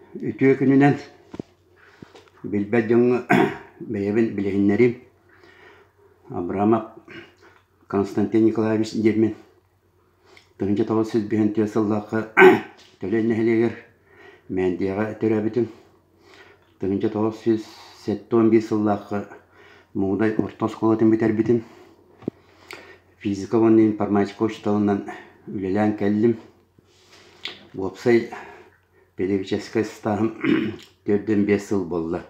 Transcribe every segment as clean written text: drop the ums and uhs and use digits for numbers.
Үтүө күнүнэн билбэт дьоҥҥо бэйэбин билиһиннэриим. Абрамов Константин Николаевич диэммин 1954 сыллаахха Төлөй нэһилиэгэр Мээндийэҕэ төрөөбүтүм. 1971 сыллаахха Муҥудай орто оскуолатын бүтэрбитим. Физика уонна информатика учууталынан үлэлээн кэллим. Уопсай педагогическай ыстааһым 45 сыл буолла.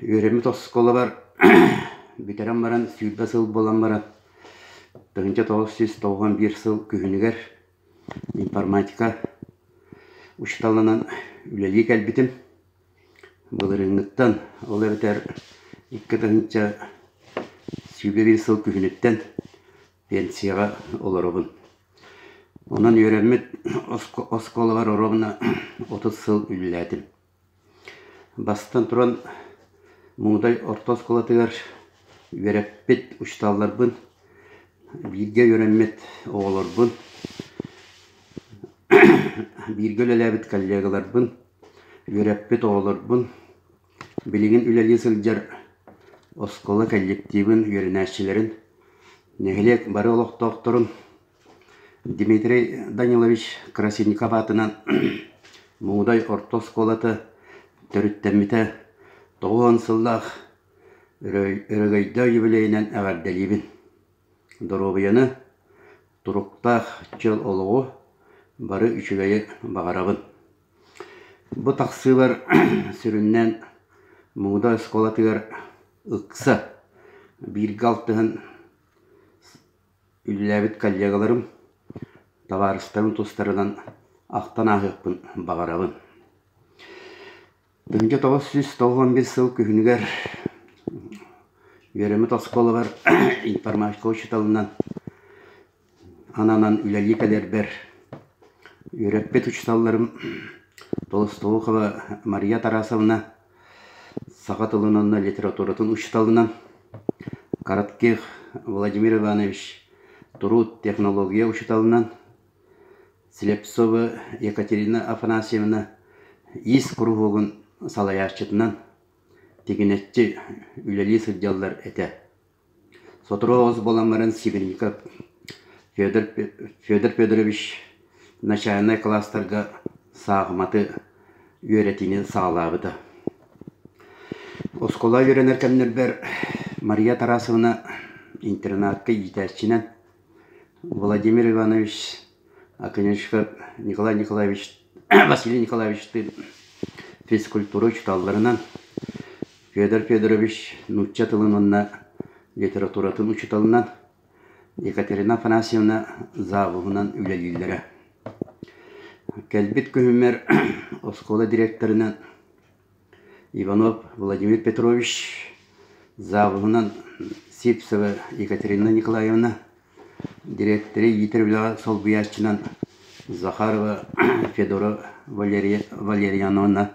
Үөрэммит оскуолабар бүтэрэн баран 20 сыл буолан баран 1991 сыл күһүнүгэр информатика учууталынан үлэлии кэлбитим. Былырыыҥҥыттан, ол эбэтэр 2021 сыл күһүнүттэн пенсияҕа олоробун. Онон үөрэммит оскуолабар оруобуна 30 сыл үлэлээтим. Бастатан туран, Муҥудай орто оскуолатыгар үөрэппит учууталларбын, бииргэ үөрэммит оҕолорбун, бииргэ үлэлээбит коллегаларбын, үөрэппит оҕолорбун, билигин үлэлии сылдьар оскуола коллективын, үөрэнээччилэрин, нэһилиэк бары олохтоохторун Дмитрий Данилович Красильников аатынан Муҥудай орто оскуолата төрүттэммитэ 90 сыллаах өрөгөйдөөх юбилейынан эҕэрдэлиибин! Доруобуйаны, туруктаах чөл олоҕу, бары үчүгэйи баҕарабын! Бу тахсыылар сүрүннээн Муҥудай оскуолатыгар ыкса бииргэ алтыһан үлэлээбит коллегаларым, табаарыстарым тустарынан ахтан ааһыахпын баҕарабын. 1991 сыл күһүнүгэр үөрэммит оскуолабар информатика учууталынан ананан үлэлии кэлэрбэр үөрэппит учууталларым Толстоухова Мария Тарасовна саха тылын уонна литературатын учууталынан, Коротких Владимир Иванович труд технология учууталынан, Слепцова Екатерина Афанасьевна иис куруһуогун салайааччытынан тигинэччи үлэлии сылдьаллар этэ. Сотору оҕус буолан баран Сибирников Федор, Федор Федорович начальнай кылаастарга саахыматы үөрэтиини саҕалаабыта. Оскуола үөрэнэр кэмнэрбэр Мария Тарасовна интернатка иитээччинэн, Владимир Иванович Оконешников Николай Николаевич Василий Николаевичтыын физкультура учууталларынан, Федор Федорович нуучча тылын уонна литературатын учууталынан, Екатерина Афанасьевна завуһунан үлэлииллэрэ. Кэлбит күһүммэр оскуола директорынан Иванов Владимир Петрович, завуһунан Сивцева Екатерина Николаевна, Дириэктэри иитэр үлэҕэ солбуйааччынан Захарова Федора Валерьяновна,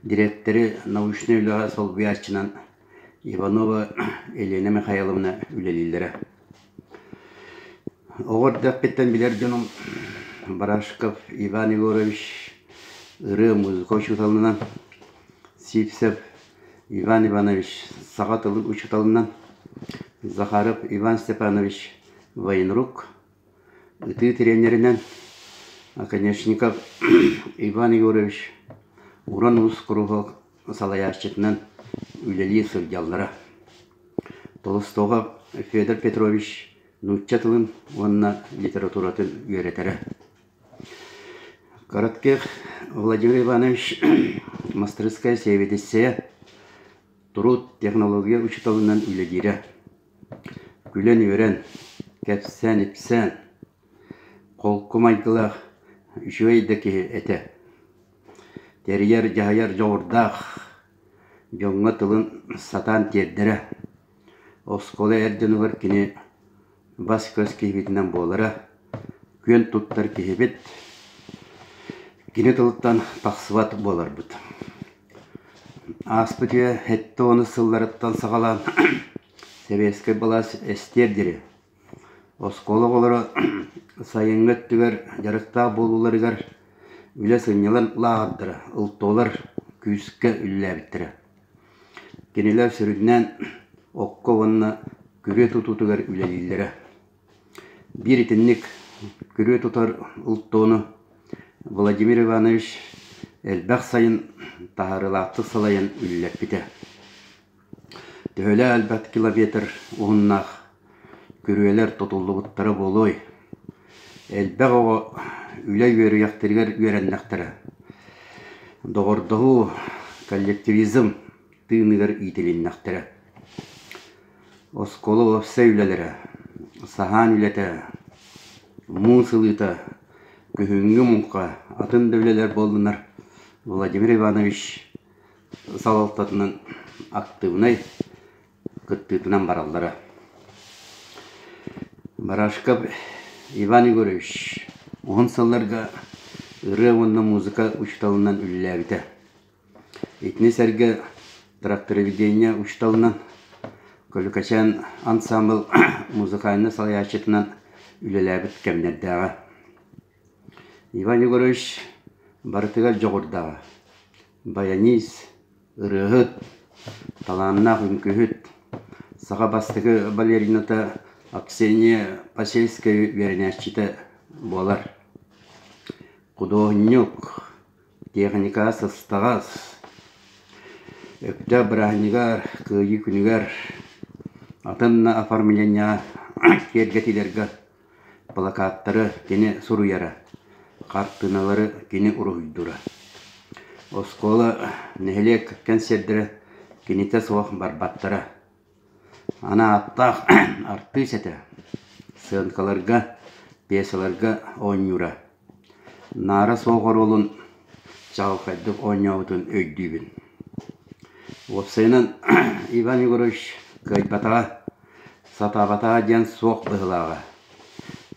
дириэктэри научнай үлэҕэ солбуйааччынан Иванова Елена Михайловна үлэлииллэрэ. Оҕо эрдэхпиттэн билэр дьонум Барашков Иван Егорович ырыа, музыка учууталынан, Сивцев Иван Иванович саха тылын учууталынан, Захаров Иван Степанович военрук, ытыы тренеринэн, Оконешников Иван Егорович Уран Уус куруһуок салайааччытынан үлэлии сылдьаллара. Толстого Федор Петрович нуучча тылын уонна литературатын үөрэтэрэ. Коротких Владимир Иванович мастарыскай сэбиэдиссэйэ, труд технология учууталынан үлэлиирэ. Күлэн-үөрэн, кэпсээн-ипсээн, холку майгылаах үчүгэй да киһи этэ. Тэрийэр-дьаһайар дьоҕурдаах, дьоҥҥо тылын сатаан тиэрдэрэ. Оскуола эр дьонугар кини бас-көс киһибитинэн буолара, күөн туттар киһибит, кини тылыттан тахсыбат буоларбыт. Ааспыт үйэ 70 сылларыттан саҕалаан сэбиэскэй былаас эстиэр диэри оскуола оҕолоро сайыҥҥы өттүгэр дьарыктаах буолууларыгар Үлэ-сынньалаҥ лааҕырдара, ылтуолар күүскэ үлэлээбиттэрэ. Кинилэр сүрүннээн окко уонна күрүө тутуутугар үлэлииллэрэ. Биир итинник күрүө тутар ылтуону Владимир Иванович элбэх сайын таһаарыылаахтык салайан үлэлэппитэ. Төһөлөөх элбэх километр уһуннаах күрүөлэр тутуллубуттара буолуой? Элбэх оҕо үлэ үөрүйэхтэригэр үөрэннэхтэрэ. Доҕордоһуу, коллективизм тыыныгар иитилиннэхтэрэ. Оскуола уопсай үлэлэрэ, саһаан үлэтэ, муус ылыыта, күһүҥҥү муҥха, атын да үлэлэр буоллунар Владимир Иванович салалтатынан актыыбынай кыттыытынан бараллара. Барашков Иван Егорович уһун сылларга ырыа уонна музыка учууталынан үлэлээбитэ. Итини сэргэ трактороведение учууталынан, Көлүкэчээн ансаамбыл музыкальнай салайааччытынан үлэлээбит кэмнэрдээҕэ. Иван Егорович барытыгар дьоҕурдааҕа: баянист, ырыаһыт, талааннаах үҥкүүһүт, саха бастакы балерината Аксения Посельская үөрэнээччитэ буолар. Худуоһунньук, техникаҕа сыстаҕас, Өктөөп бырааһынньыгар, Кыайыы күнүгэр, атын да оформлениеҕа киэргэтиилэргэ Плакаттары кини суруйара, хартыыналары кини уруһуйдуура. Оскуола, нэһилиэк кэнсиэрдэрэ кинитэ суох барбаттара. Аны ааттаах артыыс этэ, сыаҥкаларга, пьесаларга оонньуура. Наара суох оруолун чаҕылхайдык оонньообутун өйдүүбүн. Уопсайынан, Иван Егорович кыайбатаҕа, сатаабатаҕа диэн суох быһыылааҕа.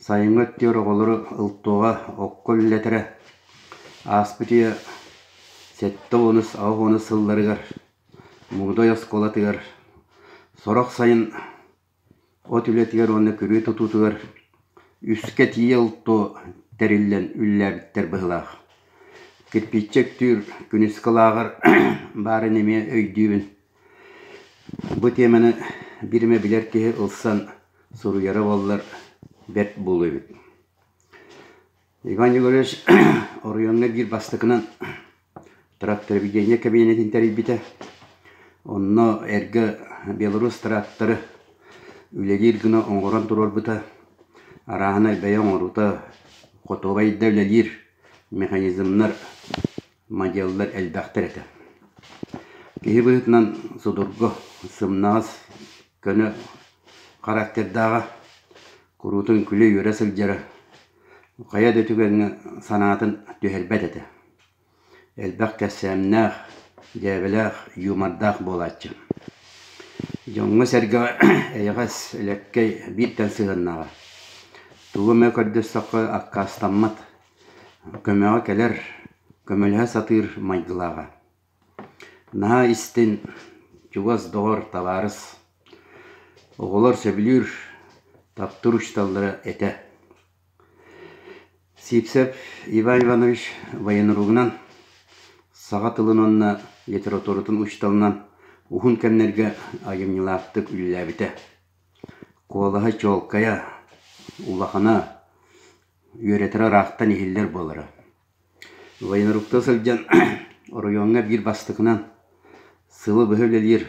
Сайыҥҥы өттүгэр оҕолору ылтуоҕа окко үлэлэтэрэ. Ааспыт үйэ 70-ус, 80-ус сылларыгар Мугудай оскуолатыгар сорох сайын От үлэтигэр уонна күрүө тутуутугар үскэ тиийэ ылту тэриллэн үлэлээбиттэр быһыылаах. Кирпииччэ үктүүр күнүскү лааҕыр баарын эмиэ өйдүүбүн. Бу тиэмэни биир эмэ билэр киһи ылсан суруйара буоллар бэрт буолуо эбит. Иван Егорович оройуоҥҥа биир бастакынан трактороведение кабинетын тэрийбитэ. Онно эргэ Беларусь тракторы үлэлиир гына оҥорон туруорбута. Арааһынай бэйэ оҥоруута хотуобай да үлэлиир механизмнар, моделлар элбэхтэр этэ. Киһи быһыытынан судургу, сымнаҕас, көнө характердааҕа, куруутун күлэ-үөрэ сылдьара, хайа да түгэҥҥэ санаатын түһэрбэт этэ. Элбэх кэпсээннээх, дьээбэлээх, юмордаах буолааччы. Дьоҥҥо-сэргэҕэ эйэҕэс, элэккэй бииртэн сыһыаннааҕа. Тугу эмэ көрдөстөххө аккаастаммат, көмөҕө кэлэр, көмөлөһө сатыыр майгылааҕа. Наһаа истин, чугас доҕор, табаарыс. Оҕолор сөбүлүүр, таптыыр учууталлара этэ. Сивцев Иван Иванович военругунан, саха тылын уонна литературатын учууталынан уһун кэмнэргэ айымньылаахтык үлэлээбитэ. Куолаһа чуолкайа, улахана, үөрэтэрэ ыраахтан иһиллэр буолара. Военруктуу сылдьан оройуоҥҥа биир бастакынан сылы быһа үлэлиир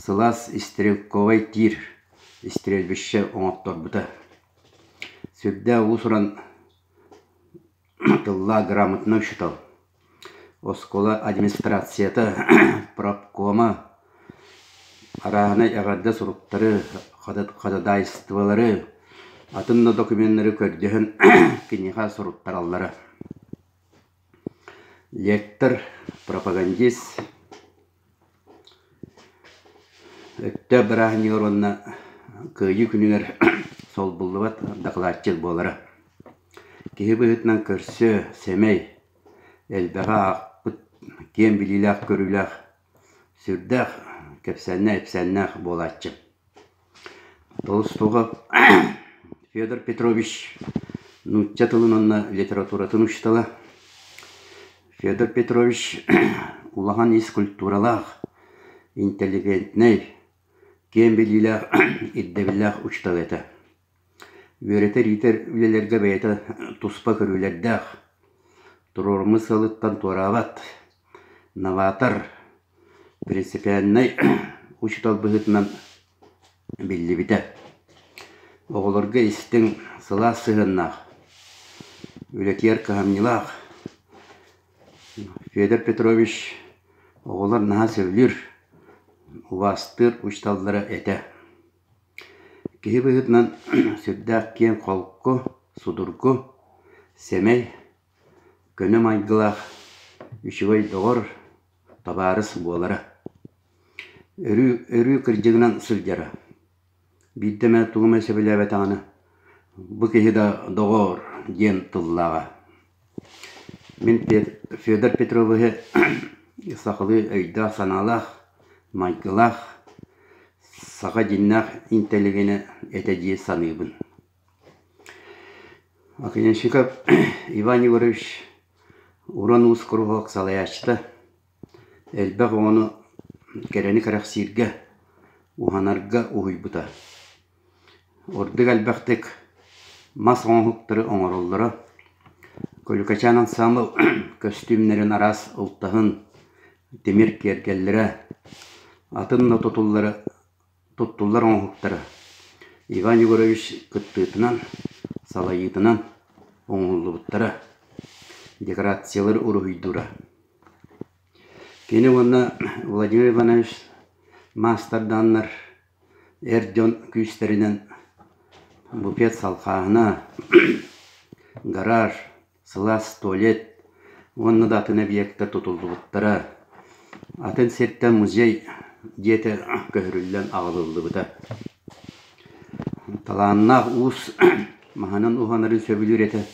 сылаас стрелковай тиир стрельбище оҥотторбута. Сүрдээх уус-уран тыллаах грамотнай учуутал. Оскуола администрацията, профкома арааһынай эҕэрдэ суруктары, ходатайстволары, атын да докуменнары көрдөһөн киниэхэ суруттараллара. Лектор, пропагандист, Өктөөп бырааһынньыгар уонна Кыайыы күнүгэр солбуллубат дакылаатчыт буолара. Киһи быһыытынан көрсө, сэмэй, элбэҕи аахпыт, киэҥ билиилээх-көрүүлээх, сүрдээх кэпсээннээх-ипсээннээх буолааччы. Толстуга Федор Петрович нуучча тылын уонна литературатын учуутала. Федор Петрович улахан ис культуралаах, интеллигентнэй, киэҥ билиилээх, ирдэбиллээх учуутал этэ. Үөрэтэр-иитэр үлэлэргэ бэйэтэ туспа көрүүлэрдээх, туруоруммут сыалыттан туораабат, новатор, принципиальнай учуутал быһыытынан биллибитэ. Оҕолорго истиҥ, сылаас сыһыаннаах, үлэтигэр кыһамньылаах Федор Петрович оҕолор наһаа сөбүлүүр, убаастыыр учууталлара этэ. Киһи быһыытынан сүрдээх киэҥ-холку, судургу, сэмэй, көнө майгылаах, үчүгэй доҕор, табаарыс буолара. Өрүү, өрүү кырдьыгынан сылдьара. Биирдэ эмэ тугу эмэ сөбүлээбэтэҕинэ, бу киһи да доҕоор диэн тыллааҕа. Мин Федор Петровиһы сахалыы өйдөөх-санаалаах, майгылаах, саха дьиҥнээх интеллигенэ этэ дии саныыбын. Оконешников Иван Егорович уран уус куруһуок салайааччыта, элбэх оҕону кэрэни кэрэхсииргэ, уһанарга уһуйбута. Ордук элбэхтик мас оҥоһуктары оҥороллоро. Көлүкэчээн ансаамбыл көстүүмнэрин араас ылтаһын, тимир киэргэллэрэ, атын да тутуллары туттуллар оҥоһуктара Иван Егорович кыттыытынан, салайыытынан оҥоһуллубуттара, декорациялары уруһуйдуура. Кини уонна Владимир Иванович маастардааннар эр дьон күүстэринэн буфет салхааһына, гараж, сылаас туалет уонна да атын объектар тутуллубуттара. Атын сиртэн музей дьиэтэ көһөрүллэн аҕалыллыбыта. Талааннаах уус маһынан уһанарын сөбүлүүр этэ,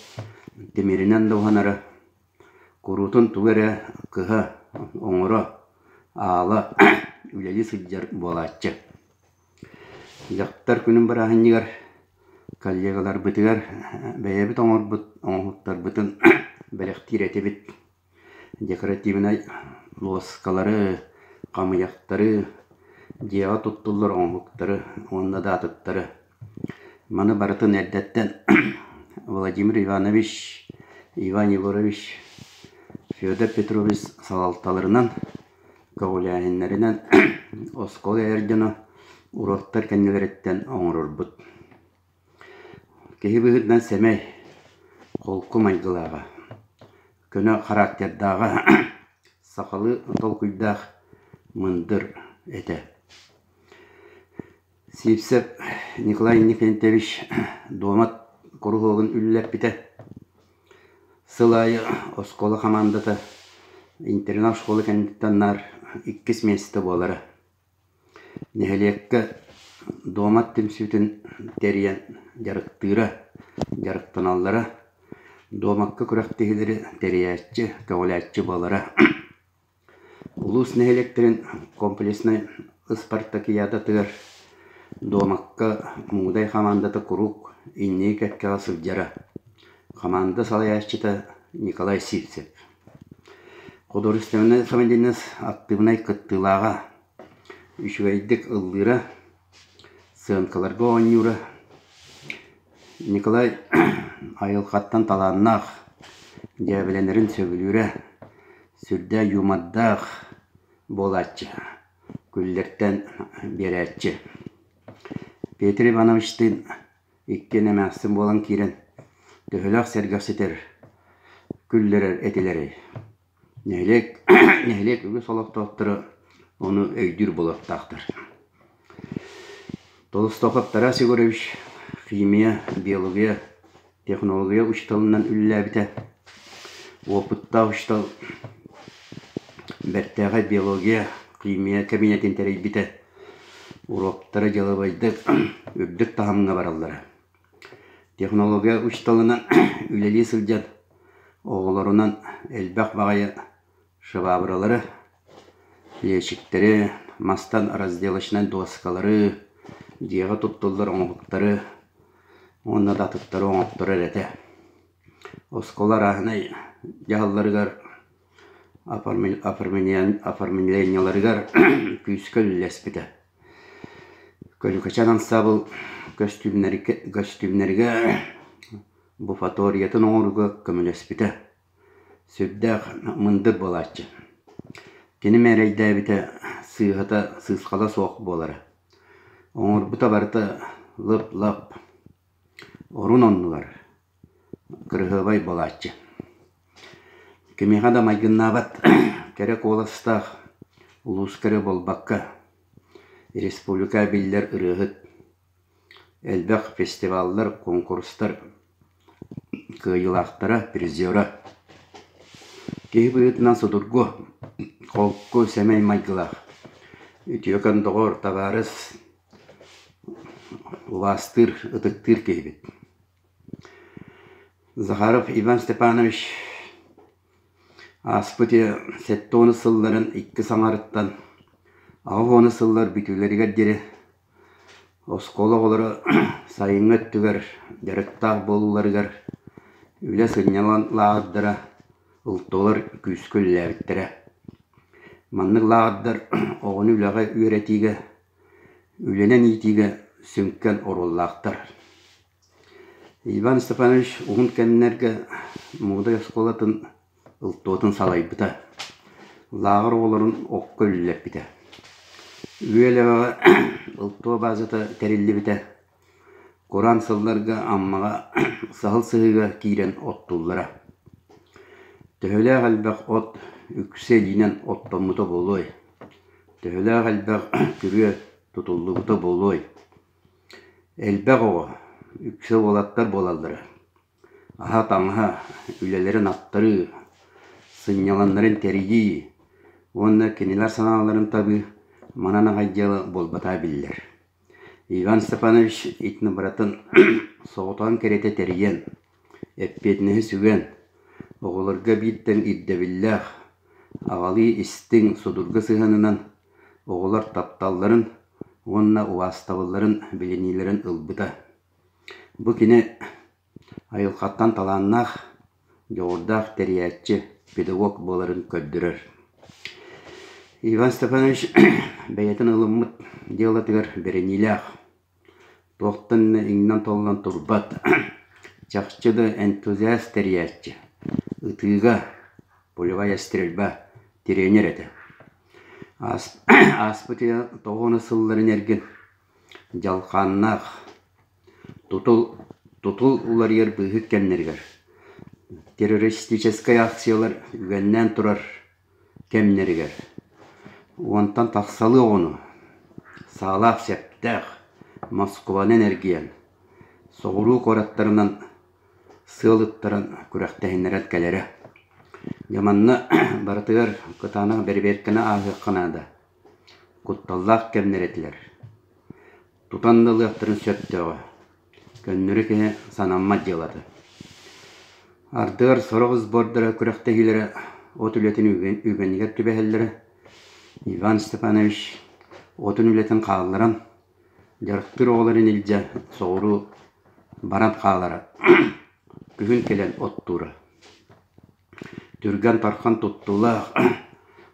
тимиринэн да уһанара. Куруутун тугу эрэ кыһа, оҥоро, аала үлэлии сылдьар буолааччы. Дьахтар күнүн бырааһынньыгар коллегаларбытыгар бэйэбит оҥорбут оҥоһуктарбытын бэлэхтиир этибит. Декоративнай луоскалары, хамыйахтары, дьиэҕэ туттуллар оҥоһуктары уонна да атыттары. Маны барытын эрдэттэн Владимир Иванович, Иван Егорович, Федор Петрович салалталарынан, көҕүлээһиннэринэн оскуола эр дьоно уруоктар кэннилэриттэн оҥорорбут. Киһи быһыытынан сэмэй, холку майгылааҕа, көнө характердааҕа, сахалыы толкуйдаах мындыр этэ. Сивцев Николай Иннокентьевич дуомат куруһуогун үллэрбитэ. Сыл аайы оскуола хамаандата интернат школа кэнниттэн наар иккис миэстэ буолара. Нэһилиэккэ дуомат түмсүүтүн тэрийэн дьарыктыыра, дьарыктаналлара, дуомакка күрэхтэһиилэри тэрийээччи, көҕүлээччи буолара. Улуус нэһилиэктэрин комплекснай ыспартакыйаадатыгар дуомакка Муҥудай хамаандата куруук инники кэккэҕэ сылдьара. Хамаанда салайааччыта Николай Сивцев. Художественнай самодеятельность актыыбынай кыттыылааҕа, үчүгэйдик ыллыыра, сыаҥкаларга оонньуура. Николай айылҕаттан талааннаах, дьээбэлэнэрин сөбүлүүрэ, сүрдээх юмордаах буолааччы, күллэртэн биэрээччи. Петр Ивановичтыын иккиэн эмээхсин буолан киирэн төһөлөөх сэргэхситэр, күллэрэр этилэрий. Нэһилиэк, нэһилиэк үгүс олохтоохторо ону өйдүүр буолуохтаахтар. Толстохов Тарас Егорович химия, биология, технология учууталынан үлэлээбитэ. Уопуттаах учуутал бэртээхэй биология, химия кабинетын тэрийбитэ. Уруоктара дьылабайдык үрдүк таһымҥа бараллара. Технология учууталынан үлэлии сылдьан оҕолорунан элбэх баҕайы швабралары, лиэчиктэри, мастан разделочнай дуоскалары, дьиэҕэ туттуллар оҥоһуктары уонна да атыттары оҥотторор этэ. Оскуола арааһынай дьаһалларыгар. оформлениеларыгар күүскэ үлэлэспитэ. Көлүкэчэн ансаабыл көстүүмнэригэр буфаториятын оҥорууга көмөлөспүтэ. Сүрдээх мындыр буолааччы. Кини мээрэйдээбитэ сыыһата сыысхала суох буолара. Оҥорбута барыта лып-лап, орун-оннугар, кырыһыабай буолааччы. Кимиэхэ да майгыннаабат кэрэ куоластаах улууска эрэ буолбакка, республика биллэр ырыаһыт, элбэх фестиваллар, куонкурустар кыайыылаахтара, призера. Киһи быһыытынан судургу, холку, сэмэй майгылаах, үтүөкэн доҕор, табаарыс, убаастыыр, ытыктыыр киһибит. Захаров Иван Степанович ааспыт 70 сылларын икки саҥарыттан 80 сыллар бүтүүлэригэр диэри Оскуола оҕолоро сайыҥҥы өттүгэр дьарыктаах буолууларыгар үлэ сынньалаҥ лааҕырдара ылтылар күүскэ үлэлээбиттэрэ. Маннык лааҕырдар оҕону үлэҕэ үөрэтиигэ, үлэнэн иитиигэ сүҥкэн оруоллаахтар. Иван Степанович уһун кэмнэргэ Мугудай оскуолатын ылтуотун салайбыта, лааҕыр оҕолорун окко үлэлэппитэ. Үөлэҕэ ылтуо базата тэриллибитэ. Кураан сылларга Аммаҕа Саһыл Сыһыыга киирэн оттууллара. Төһөлөөх элбэх от үксэ илиинэн оттоммута буолуой? Төһөлөөх элбэх күрүө тутуллубута буолуой? Элбэх оҕо, үксэ уолаттар буолаллара. Аһа-таҥаһа, үлэлэрин аттарыы, сынньаланнарын тэрийии уонна кинилэр санааларын табыы манан аҕай дьыала буолбатаҕа биллэр. Иван Степанович итини барытын соҕотоҕун кэриэтэ тэрийэн, эппиэтинэһи сүгэн, оҕолорго биир тэҥ ирдэбиллээх, аҕалыы истиҥ, судургу сыһыанынан оҕолор тапталларын уонна убаастабылларын билиниилэрин ылбыта. Бу кини айылҕаттан талааннаах, дьоҕурдаах тэрийээччи, педагог буоларын көрдөрөр. Иван Степанович бэйэтин ылыммыт дьыалатыгар бэриниилээх, туохтан да иҥнэн-толлон турбат, чахчы да энтузиаст тэрийээччи, ытыыга, пулевая стрельба тренер этэ. Ааспыт үйэ 90 сылларын эргин дьалхааннаах Тутул, тутул уларыйар быыһык кэмнэригэр террористическай акциялар үгэннээн турар кэмнэригэр уонтан тахсалыы оҕону саалаах-сэптээх Москванан эргийэн, соҕуруу куораттарынан сыал ыттаран күрэхтэһиннэрэн кэлэрэ. Дьэ манна барытыгар кытаанах бэрэбиэркэни ааһыахха наада. Кутталлаах кэмнэр этилэр. Тутан да ылыахтарын сөптөөҕө, көннөрү киһи санаммат дьыалата. Ардыгар сорох сбордара күрэхтэһиилэрэ от үлэтин үгэнигэр түбэһэллэрэ. Иван Степанович отун үлэтин хаалларан, дьарыктыыр оҕолорун илдьэ соҕуруу баран хаалара, күһүн кэлэн оттуура. Түргэн-тархан туттуулаах,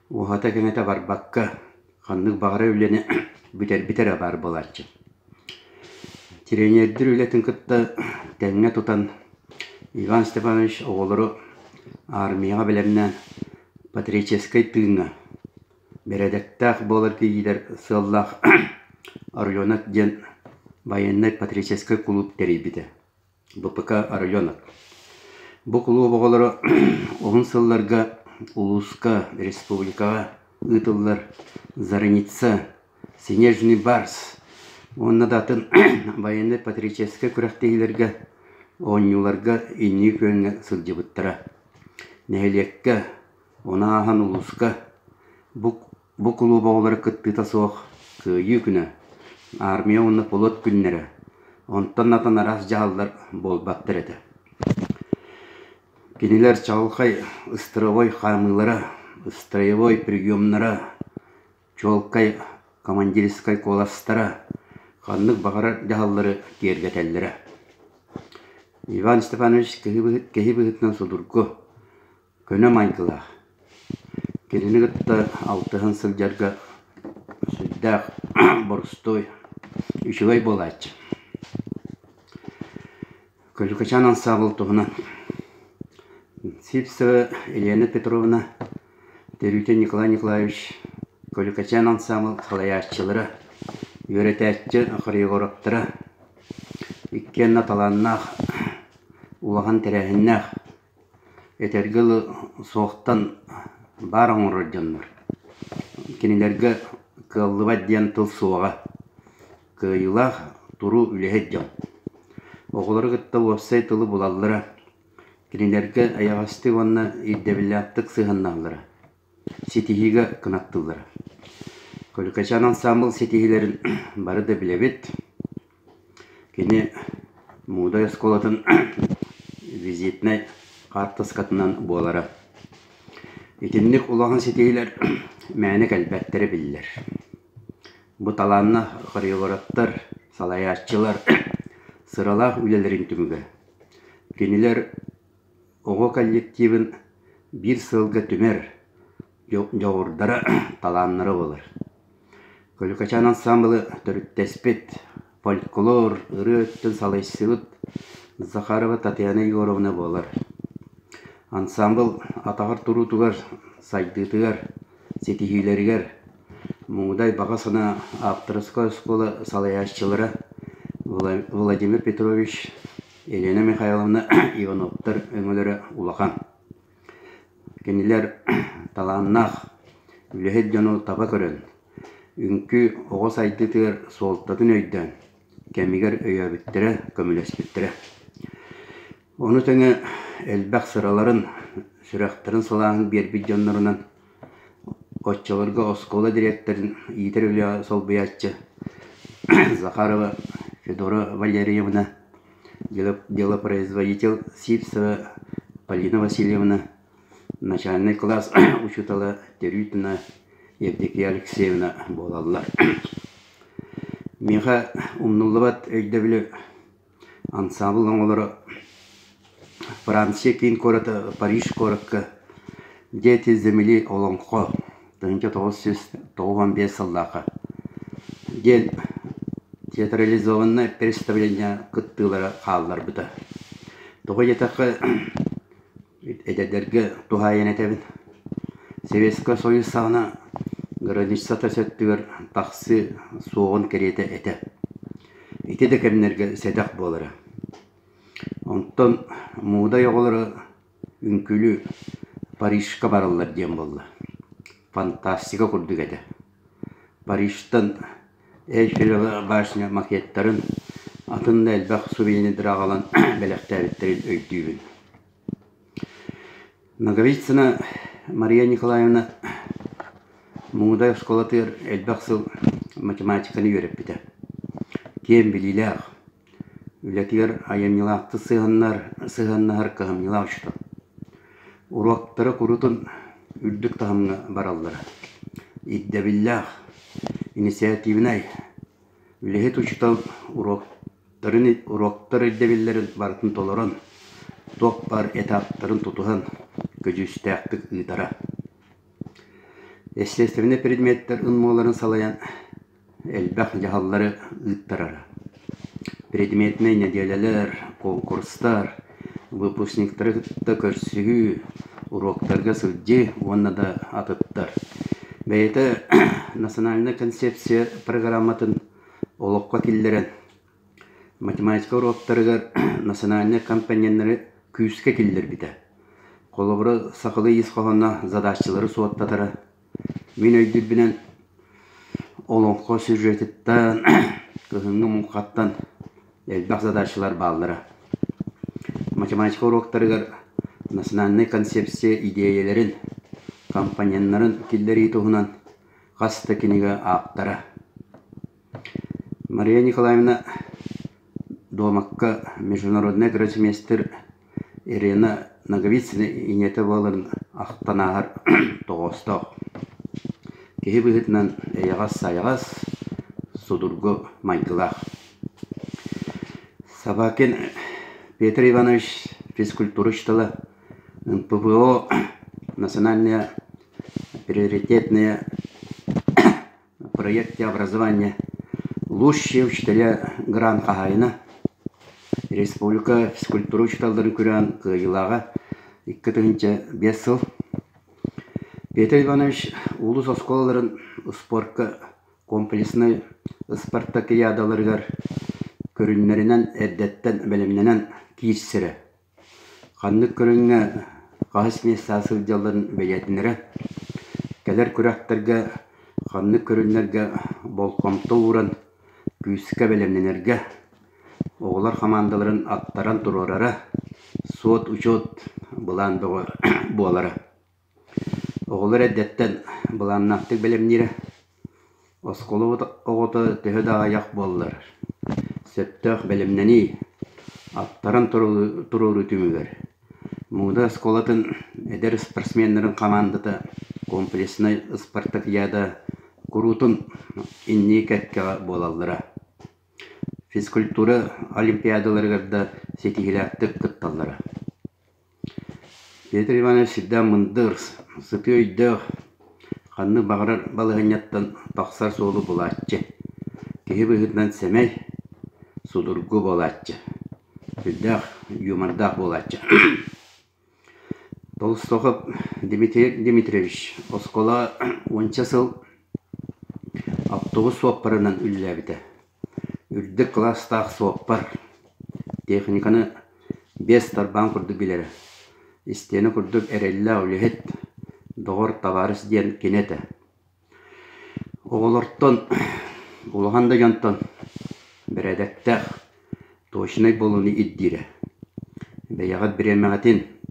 уһата-кэҥэтэ барбакка, ханнык баҕарар үлэни бүтэрбит эрэ баар буолааччы. Тренердир үлэтин кытта тэҥҥэ тутан Иван Степанович оҕолору армияҕа бэлэмнээн патриотическай тыыҥҥа, бэрэдэктээх буоларга иитэр сыаллаах «Орленок» диэн военнай-патриотическай кулууп тэрийбитэ. БПК Орленок. Бу кулууп оҕолоро уһун сылларга улууска, республикаҕа ыытыллар «Зарница», «Снежный барс» уонна да атын военнай-патриотическай күрэхтэһиилэргэ, оонньууларга инники күөҥҥэ сылдьыбыттара. Нэһилиэккэ, ону ааһан улууска бу Бу кулууп оҕолоро кыттыыта суох Кыайыы күнэ, Армия уонна флот күннэрэ, онтон атын араас дьаһаллар буолбаттар этэ. Кинилэр чаҕылхай ыстыровой хаамыылара, строевой приемнара, чуолкай командирскай куоластара ханнык баҕарар дьаһаллары киэргэтэллэрэ. Иван Степанович киһи быһыытынан судургу, көнө майгылаах. Кинини кытта алтыһан сылдьарга сүрдээх боростуой, үчүгэй буолааччы. Көлүкэчээн ансаабыл туһунан Сивцева Елена Петровна, Терютин Николай Николаевич Көлүкэчээн ансаамыл салайааччылара, үөрэтээччи хореографтара иккиэннэ талааннаах, улахан тэрээһиннээх, этэргэ дылы суохтан баар оҥорор дьоннор. Кинилэргэ кыаллыбат диэн тыл суоҕа. Кыайыылаах, туруу үлэһит дьон. Оҕолору кытта уопсай тылы булаллара, кинилэргэ эйэҕэстик уонна ирдэбиллээхтик сыһыаннаһаллара, ситиһиигэ кынаттыыллара. Көлүкэчээн ансаамбыл ситиһиилэрин бары да билэбит. Кини Муудай оскуолатын визитнэй хаартыскатынан буолара. Итинник улахан ситиһиилэр мээнэ кэлбэттэрэ биллэр. Бу талааннаах хореографтар, салайааччылар сыралаах үлэлэрин түмүгэ. Кинилэр оҕо коллективын биир сылга түмэр дьоҕурдара, талааннара буолар. Көлүкэчээн ансаамбылы төрүттэспит, фольклор, ырыа өттүн салайсыбыт Захарова Татьяна Егоровна буолар. Ансаамбыл атаҕар туруутугар, сайдыытыгар, ситиһиилэригэр Муҥудай баҕа санаа ааптарыскай оскуола салайааччылара Владимир Петрович, Елена Михайловна Ивановтар өҥөлөрө улахан. Кинилэр талааннаах, үлэһит дьону таба көрөн, үҥкүү оҕо сайдыытыгар суолтатын өйдөөн, кэмигэр өйөөбүттэрэ, көмөлөспүттэрэ. Ону тэҥэ элбэх сыраларын, сүрэхтэрин сылааһын биэрбит дьоннорунан оччолорго оскуола дириэктэрин иитэр үлэҕэ солбуйааччы Захарова Федора Валерьевна, делопроизводитель Сивцева Полина Васильевна, начальнай кылаас учуутала Терютина Евдокия Алексеевна буолаллар. Миэхэ умнуллубат өйдөбүлү Ансаамбыл оҥолоро Франция киин куората Париж куоракка «Дети земли» олоҥхо 1995 сыллаахха диэн театрализованнай представление кыттыылара хаалларбыта. Тоҕо диэтэххэ, эдэрдэргэ туһаайан этэбин. Советскай Союз саҕана граница тас өттүгэр тахсыы суоҕун кэриэтэ этэ. Ити да кэмнэргэ сэдэх буолара. Онтон муудай оҕолоро үҥкүүлүү Парижка бараллар диэн буолла. Фантастика курдук этэ. Парижтан Эйфелева башня макеттарын, атын да элбэх сувенирдары аҕалан бэлэхтээбиттэрин өйдүүбүн. Ноговицына Мария Николаевна Муҥудай оскуолатыгар элбэх сыл математиканы үөрэппитэ. Киэҥ билиилээх, үлэтигэр айымньылаахтык сыһыаннар, сыһыаннаһар кыһамньылаах учуутал. Уруоктара куруутун үрдүк таһымҥа бараллара. Ирдэбиллээх, инициативнай, үлэһит учуутал уруок уруоктар ирдэбиллэрин барытын толорон, туох баар этаптарын тутуһан көдьүүстээхтик ыытара. Естественнэй предметтэр ынмуоларын салайан элбэх дьаһаллары ыыттарара. Предметнэй нэдиэлэлэр, конкурстар, выпускниктары кытта көрсүһүү, уруоктарга сылдьыы уонна да атыттар. Бэйэтэ национальнай концепция программатын олоххо киллэрэн, математика уруоктарыгар национальнай компоненнары күүскэ киллэрбитэ. Холобура, сахалыы ис хоһооно задачалары суоттатара. Мин өйдүүрбүнэн, олоҥхо сюжетыттан, кыһыҥҥы муҥхаттан элбэх задачалар бааллара. Математика уруоктарыгар национальнай концепция идиэйэлэрин, компоненнарын киллэрии туһунан хас да кинигэ ааптара. Мария Николаевна дуомакка международнай гроссмейстер Ирина Ноговицына ийэтэ буоларын ахтан ааһар тоҕоостоох. Киһи быһыытынан эйэҕэс-сайаҕас, судургу майгылаах. Собакин Петр Иванович физкультура учуутала, НПВО национальная. Приоритетные проекты образования Лучшие учителя грант хаһаайына, республика физкультура учууталларын күрэҕин кыайыылааҕа 2005 сыл. Петр Иванович улуус оскуолаларын спорка комплекснай ыспартакыйаадаларыгар көрүҥнэринэн эрдэттэн бэлэмнэнэн киирсэрэ. Ханнык көрүҥҥэ хаһыс миэстэҕэ сылдьалларын бэлиэтинэрэ, кэлэр күрэхтэргэ ханнык көрүҥнэргэ болҕомто ууран күүскэ бэлэмнэнэргэ, оҕолор хамаандаларын аттаран туруорара, суот-учуот былаан бөҕө буолара. Оҕолор эрдэттэн былааннаахтык бэлэмниирэ, оскуола оҕото төһө да аҕыйах буоллар, сөптөөх бэлэмнэнии, аттаран туруоруу түмүгэр Муҥда оскуолатын эдэр спортсменнарын хамаандата комплекснай ыспартакыйаада куруутун инники кэккэҕэ буолаллара. Физкультура олимпиадаларыгар да ситиһиилээхтик кытталлара. Петр Иванович сүрдээх мындыр, сытыы өйдөөх, ханнык баҕарар балаһыанньаттан тахсар суолу булааччы, киһи быһыытынан сэмэй, судургу буолааччы, сүрдээх юмордаах буолааччы. Толстохов Дмитрий Дмитриевич оскуола уонча сыл автобус суоппарынан үлэлээбитэ. Үрдүк кылаастаах суоппар, техниканы биэс тарбаан курдук билэрэ, истиэнэ курдук эрэллээх үлэһит, доҕор, табаарыс диэн кини этэ. Оҕолортон, улахан да дьонтон бэрээдэктээх, точнай буолууну ирдиирэ. Бэйэҕит бириэмэҕитин,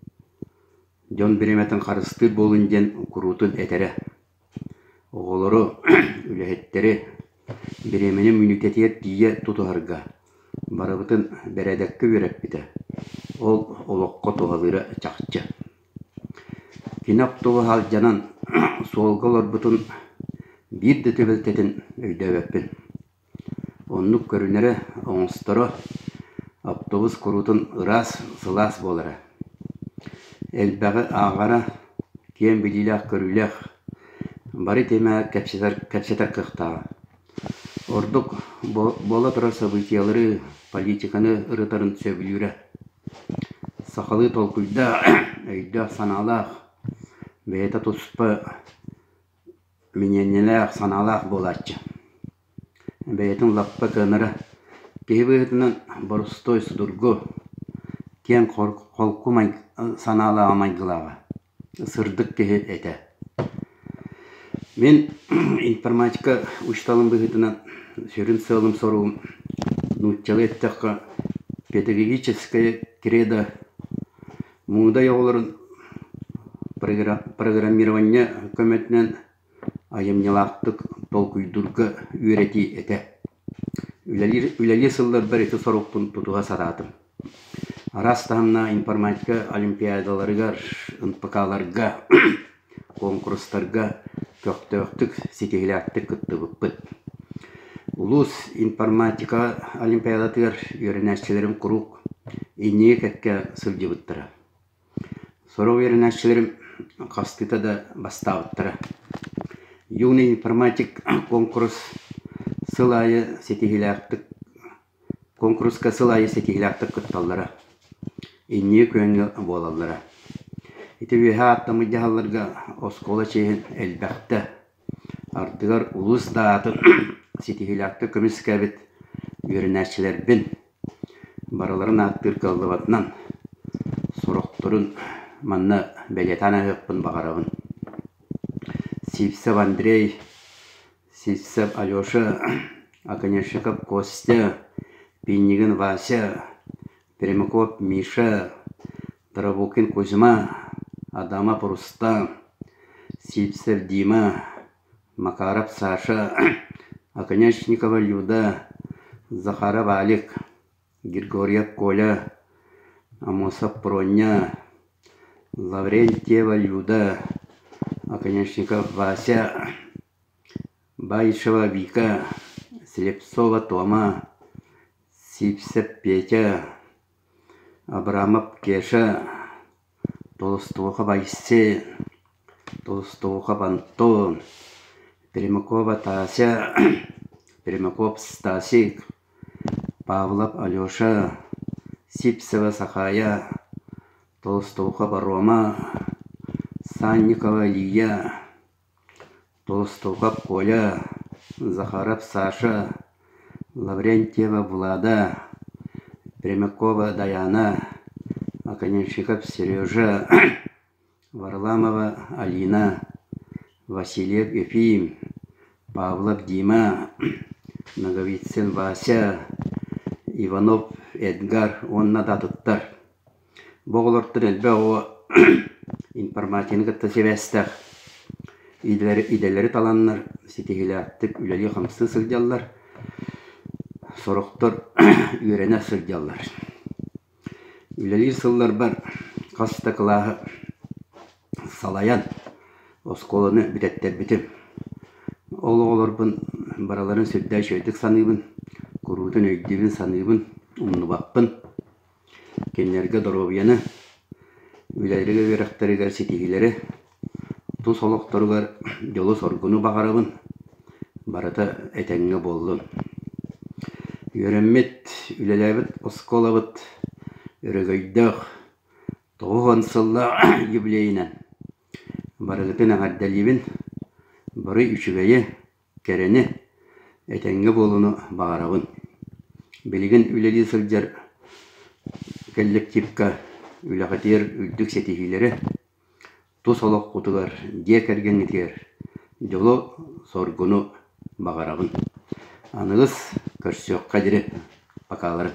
дьон бириэмэтин харыстыыр буолун диэн куруутун этэрэ. Оҕолору, үлэһиттэри бириэмэни мүнүүтэтигэр тиийэ тутуһарга барыбытын бэрээдэккэ үөрэппитэ, ол олоххо туһалыыра чахчы. Кини оптуобуһа алдьанан суолга олорбутун биир да түбэлтэтин өйдөөбөппүн. Оннук көрүнэрэ, оҥосторо, автобус куруутун ыраас, сылаас буолара. Элбэҕи ааҕара, киэҥ билиилээх-көрүүлээх, бары тиэмэҕэ кэпсэтэр, кэпсэтэр кыахтааҕа. Ордук буола турар событиелары, политиканы ырытарын сөбүлүүрэ. Сахалыы толкуйдаах, өйдөөх-санаалаах, бэйэтэ туспа Миниэнньэлээх, санаалаах буолааччы. Бэйэтин лаппа кыанара, киһи быһыытынан боростуой судургу, киэҥ холку санаалааҕа майгылааҕа, сырдык киһи этэ. Мин информатика учууталын быһыытынан сүрүн сыалым-соругум нууччалыы эттэххэ педагогическое кредо Муудай оҕолорун программирование көмөтүнэн айымньылаахтык толкуйдуурга үөрэтии этэ. Үлэлиир, үлэлии сылларбар ити сорукпун тутуһа сатаатым. Араас таһымнаах информатика олимпиадаларыгар, НПК-ларга, куонкурустарга көхтөөхтүк, ситиһиилээхтик кыттыбыппыт. Улуус информатика олимпиадатыгар үөрэнээччилэрим куруук инники кэккэ сылдьыбыттара. Сорох үөрэнээччилэрим хастыыта да бастаабыттара. Юный информатик куонкурус сыл аайы ситиһиилээхтик Куонкуруска сыл аайы ситиһиилээхтик кытталлара, инники күөҥҥэ буолаллара. Ити үөһэ ааттаммыт дьаһалларга оскуола чиэһин элбэхтэ, ардыгар улуус да аатын ситиһиилээхтик көмүскээбит үөрэнээччилэрбин барыларын ааттыыр кыаллыбатынан, сорохторун манна бэлиэтээн аһыахпын баҕарабын. Сивцев Андрей, Сивцев Алеша, Оконешников Костя, Пинигин Вася, Пермяков Миша, Тарабукин Кузьма, Адамов Рустам, Сивцев Дима, Макаров Саша, Оконешникова Люда, Захаров Алик, Григорьев Коля, Амосов Проня, Лаврентьева Люда, Оконешников Вася, Баишева Вика, Слепцова Тома, Сивцев Петя, Абрамов Кеша, Толстухов Айсен, Толстоухов Антон, Пермякова Тася, Пермяков Стасик, Павлов Алеша, Сивцева Сахая, Толстоухов Рома, Санникова Лия, Толстоухов Коля, Захаров Саша, Лаврентьева Влада, Пермякова Даяна, Оконешников Сережа, Варламова Алина, Васильев Ефим, Павлов Дима, Ноговицын Вася, Иванов Эдгар уонна да атыттар. Бу оҕолортон элбэх оҕо информацияны кытта сибээстээх идэлэри таланнар ситиһиилээхтик үлэлии-хамсыы сылдьаллар, сорохтор үөрэнэ сылдьаллар. Үлэлиир сылларбар хас да кылааһы салайан оскуоланы бүтэттэрбитим. Ол оҕолорбун барыларын сүрдээх үчүгэйдик саныыбын, куруутун өйдүүбүн, саныыбын, умнубаппын. Кинилэргэ доруобуйаны, үлэлэригэр үөрэхтэригэр ситиһиилэри, тус олохторугар дьолу-соргуну баҕарабын, барыта этэҥҥэ буоллун. Үөрэммит, үлэлээбит оскуолабыт өрөгөйдөөх 90 сыллаах юбилейынан барыгытын эҕэрдэлиибин, бары үчүгэйи, кэрэни, этэҥҥэ буолууну баҕарабын. Билигин үлэлии сылдьар коллективка үлэҕитигэр үрдүк ситиһиилэри, тус олоххутугар, дьиэ кэргэҥҥитигэр дьолу-соргуну баҕарабын. Аныгыс көрсүөххэ диэри, покалары.